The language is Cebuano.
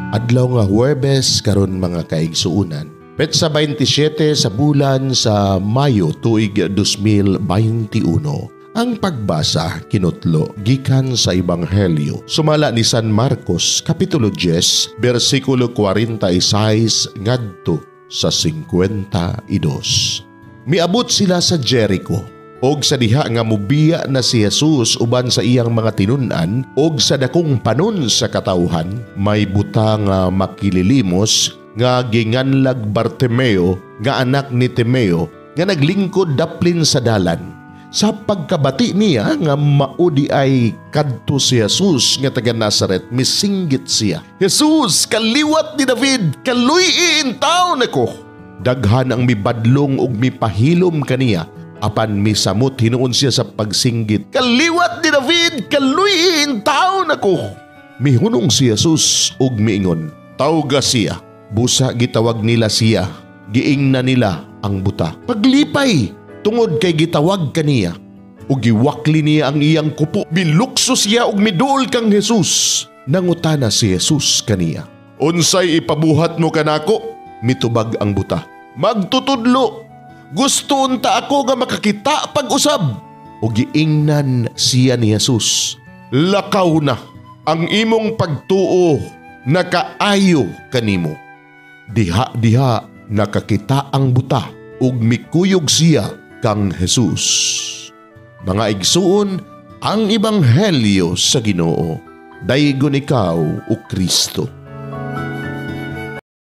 Adlaw nga Huwebes karon, mga kaigsuonan. Petsa 27 sa bulan sa Mayo, tuig 2021. Ang pagbasa kinutlo gikan sa Ebanghelyo sumala ni San Marcos, kapitulo 10, bersikulo 46 ngadto sa 52. Miabot sila sa Jericho. Og sa diha nga mubiya na si Jesus uban sa iyang mga tinun-an og sa dakong panon sa katawhan, may buta nga makililimos nga ginganlag Bartimeo, nga anak ni Timeo, nga naglingkod daplin sa dalan. Sa pagkabati niya nga mao diay kadto si Jesus nga taga Nazaret, misinggit siya, "Jesus, kaliwat ni David, kaluy-i intawon ako." Daghan ang mibadlong ug mipahilom kaniya, apan misamot hinuon siya sa pagsinggit, "Kaliwat ni David, kaluy-i intawon ako." Mihunong si Jesus ug miingon, "Tawga siya." Busa gitawag nila siya. Giingna nila ang buta, "Paglipay tungod kay gitawag kaniya." Ug giwakli niya ang iyang kupo. Milukso siya ug miduol kang Jesus. Nangutana si Jesus kaniya, "Unsay ipabuhat mo kanako?" Mitubag ang buta, "Magtutudlo, gusto unta ako nga makakita pag-usab." Ug giingnan siya ni Jesus, "Lakaw na, ang imong pagtuo nakaayo kanimo." Diha-diha nakakita ang buta ug mikuyog siya kang Jesus. Mga igsuon, ang ebanghelyo sa Ginoo. Daygon ikaw, o Kristo.